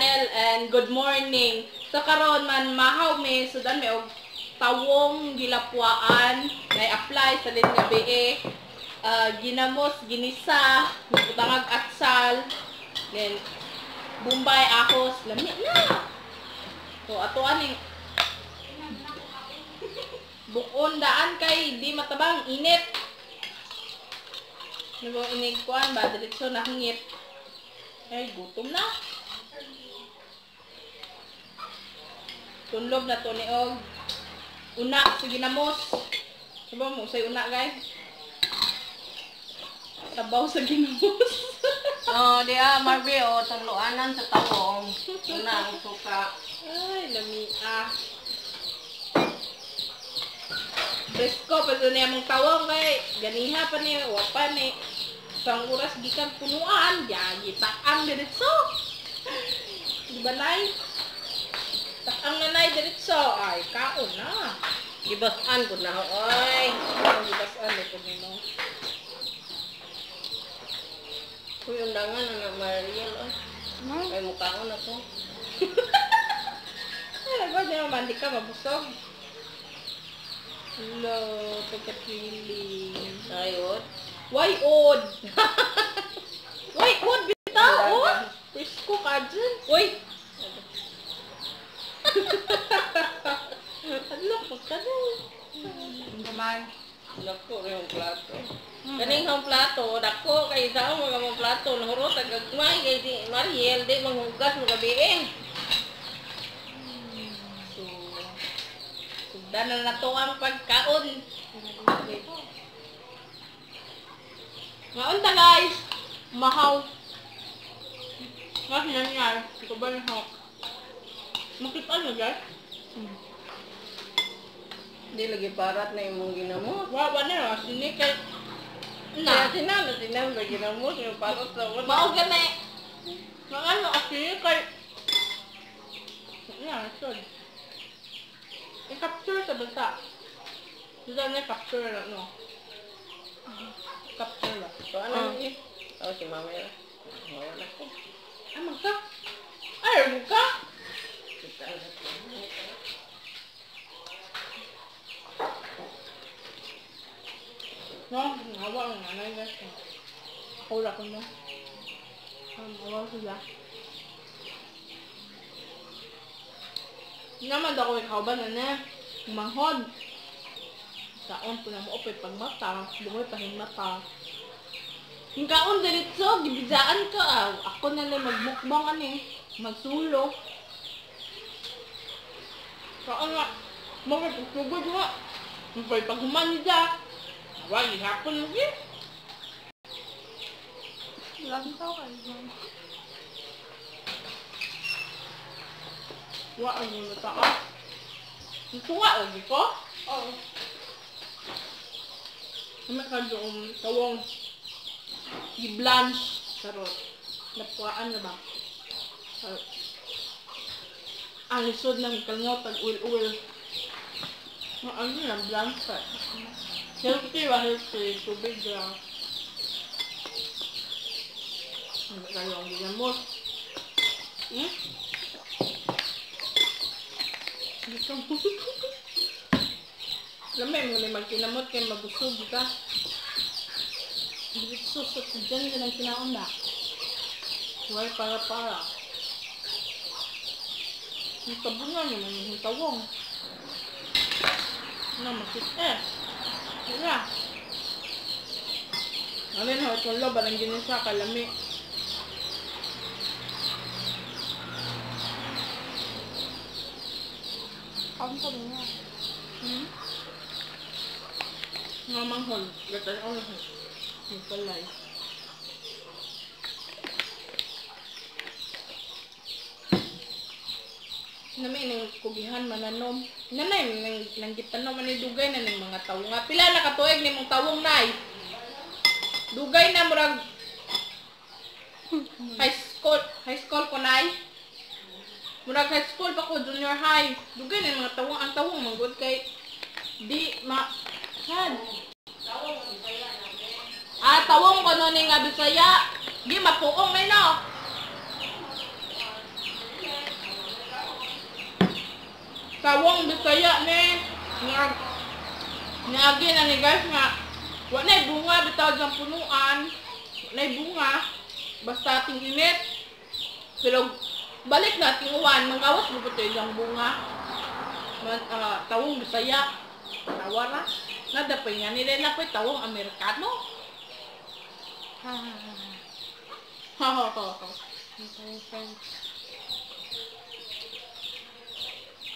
channel and good morning. So karon man mahaw mi sudan mi og tawong gilapwaan na apply sa linya BE. Ginamos, ginisa, butangag atsal, then Bombay ahos, lami na. So ato aning bukon daan kay di matabang init. Nibo inig kuan ba diretso na hingit. Ay gutom na. Tunlob na to ni og una sa ginamos. Sabaw mo say una guys. Sabaw sa ginamos. Oh, di ah Marby oh tunloanan sa tawong. Una ang suka. Ay lami ah. Presko pa sa niya mong tawong kay ganiha pa ni wa pa ni isang oras gikan punuan ya gitaang diretso. Di ba nay? Taang na nay diretso ay kaon na. Gibas-an pud na oy. Gibas-an ko nimo. Kuy undangan na Mariel oy. Kay mukaon na ko. Ay, ba di man di ka mabusog. Hello, pagka-feeling. Ayot. Why odd? Why odd bitaw? Oh, presko ka dyan. Uy! Adlok pa ka dyan. Kumain. Dako yung plato. Kaning hang plato, dako kay sa mga mga plato, nahurot ang gagmay kay si Mariel, di manghugas mo gabi eh. So, sugdan na nato ang pagkaon. Maunta guys. Mahaw. Mas nangyari. Ito ba na makita nyo guys? Di lagi parat na imong ginamos. Wa na. Sini kay na. Sinama, sinama, ginamos yung parat sa wala. Mao gani. Maano kasi kay na, sud. I-capture sa basta. Dito na capture na, no? Capture ba? So, ano yun? Oh, si mama yun. Mawala ko. Ay, magka? Ay, magka? No, hawa ang nanay guys. Ako wala ko no. Hawa sila. Naman daw ko ikaw ba na na? Manghod. Kaon po na mo opay pagmata. Dungoy pahingmata. Yung kaon diretso, gibidaan ka. Ah. Ako na lang magmukbang ani. Magsulo. Kaon nga. Mga pagtugod nga. Mapay paghuman niya. Wag, hapon mo yun. Lantaw kayo. Wa ang mga tao. Tunga lagi ko? Oo. May kadong tawong i-blanch. Charot. Napuaan na ba? Charot. Ang lisod ng kanyo pag oil-oil. Ano na, blanch pa. Healthy ba? Healthy. Tubig lang. Ano kayo ang ginamos? Hmm? Lamay mo na magkinamot kay mabusog ka. Diretso sa dyan ka ng kinaon na. Huwag para-para. Ang tabungan naman yung tawong. Na makit eh. Wala. Ano yun, itong lob, anong ginisa, kalami. Kaon ko niya. Hmm? Nga manghol. Gatay ako na. Yung palay. Nami nang kugihan mananom. Nanay nang nang gitanom ani dugay na ning mga tawo nga. Pila na katuig nimong tawong nay? Dugay na murag high school ko nay. Murag high school pa ko, junior high. Dugay na mga tawong, ang tawong manggod kay di ma han. Ah, tawong ko no ni nga Bisaya. Di mapuong nay no. Tawong Bisaya ni. Niagi na ni guys nga. Wa na'y bunga bitaw sa punuan. Wa na'y bunga. Basta ting init. Pero balik na ting uwan, manggawas mo po ito bunga. Tawong Bisaya. Tawa ra. Nadapay nga nila na po'y tawong Amerikano. Ha ha ha. Ha ha ha ha. Ang tawong French.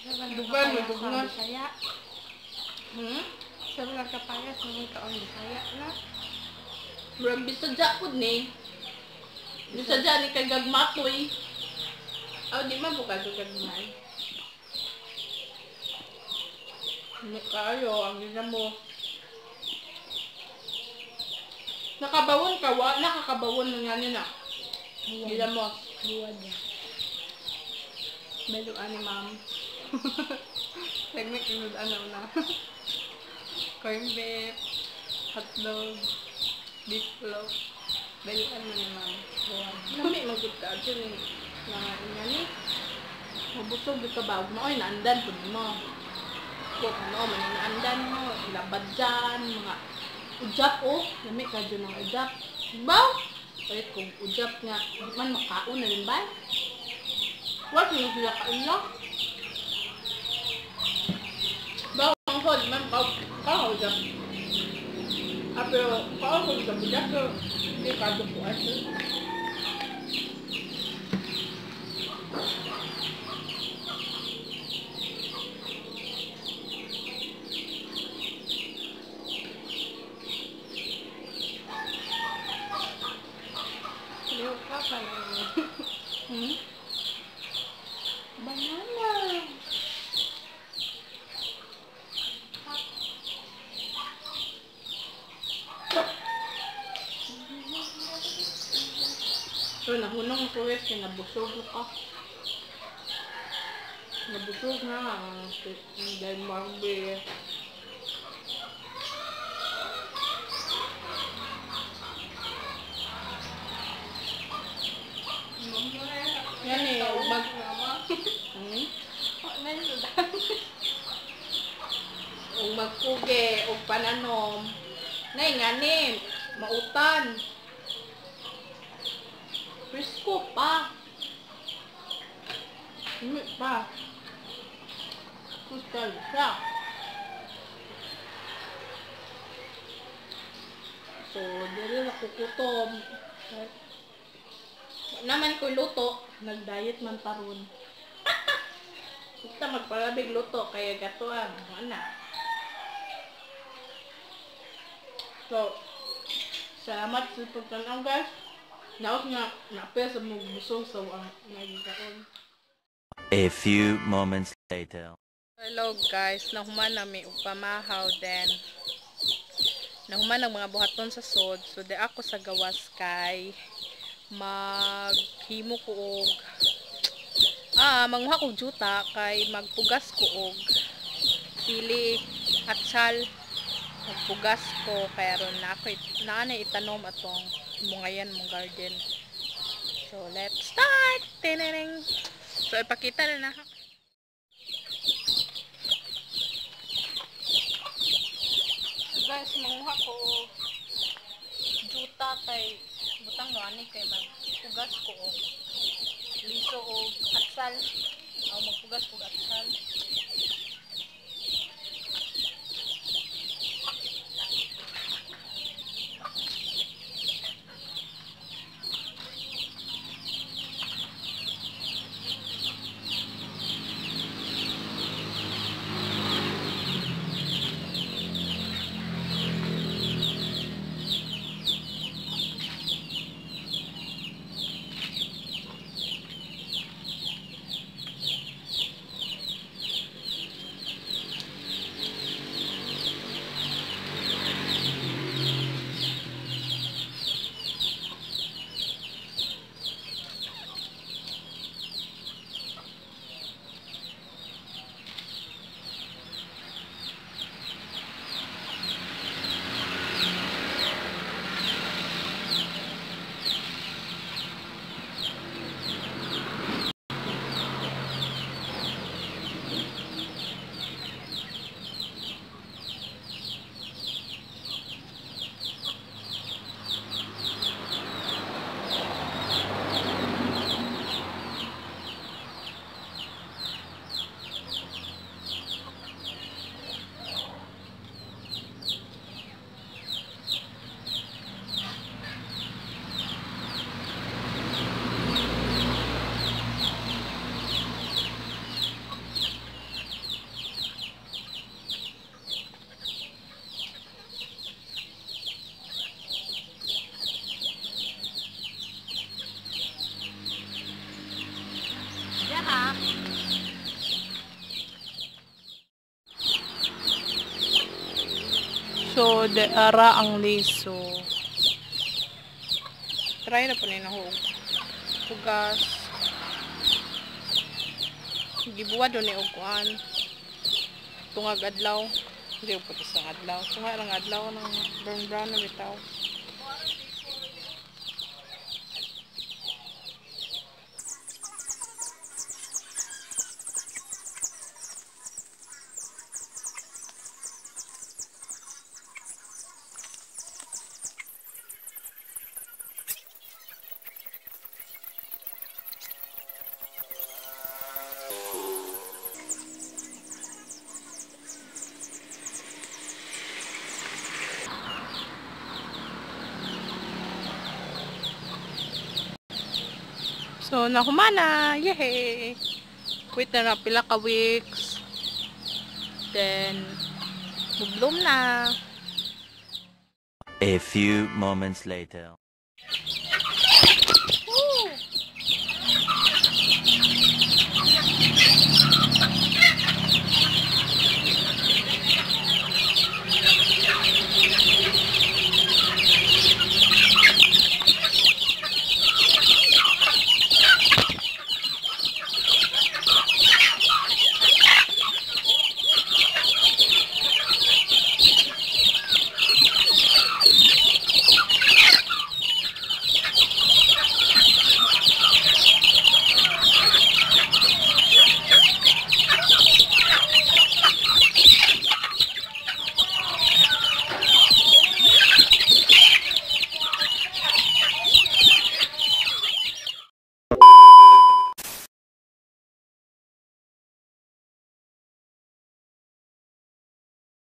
Dugan, may dugan. Bisaya. Hmm? Sa mga kapayas, mga kaong Bisaya na. Murag bisadya pud ni. Bisadya ni kay gagmatoy. Aw, di man po kayo gagmay. Hindi kayo, ang gina mo. Nakabawon ka, wa? Nakakabawon na nga na. Gina mo. Buwad na. Beluan ni ma'am. Nagmik yung ano na. Corn beef, hotdog, beef loaf. Baluan mo ni ma'am. Buwad. Nami magud ka adto ni mga nga ni. Mabusog ka ba? Mo oy naandan pud mo. Kung ano man naandan mo, ilabad dyan, mga ujap oh, nami ka dyan ng ujap. Baw? Palit kung ujap nga, di man makaon na rin ba? Wa sila sila kaon no? Baw ang ko, di man kao ujap. Ah, pero kao ko ujap ujap, pero di ka dukuan. Lihok ka pala. Hmm? Banana. So, nahunong ko eh, kaya nabusog ka. Nabusog na ang Denmark beer. Yan eh, mag... Hmm? Ug magkuge, ug pananom. Nay, ngani, mautan. Presko pa. Hindi pa. Kustal siya. So, dili na kukutom. Naman ko luto, nag-diet man taron. Basta magpalabig luto, kaya gatuan. Wala. So, salamat sa pagtanaw guys. Naot nga, naapel sa mga busog sa ang nagkaon. A few moments later. Hello guys, nahuman nami og pamahaw then nahuman ang mga buhaton sa sod. So di ako sa gawas kay maghimo ko og manguha kog juta kay magpugas ko og sili atsal. Magpugas ko kay aron na ako naa na itanom atong mungayan mong garden. So let's start. Tineneng. So ipakita na na. Guys, manguha ko og juta kay butang no ani kay magpugas ko og liso og atsal. O magpugas ko og atsal. So, ara ang liso. Try na po ni na hugas. Gibuwa do ni og kuan. Tungag adlaw. Hindi ko sa adlaw. Tunga lang adlaw ng brown brown na bitaw. So, nahumana. Yay! Wait na na pila ka weeks. Then, bloom na. A few moments later.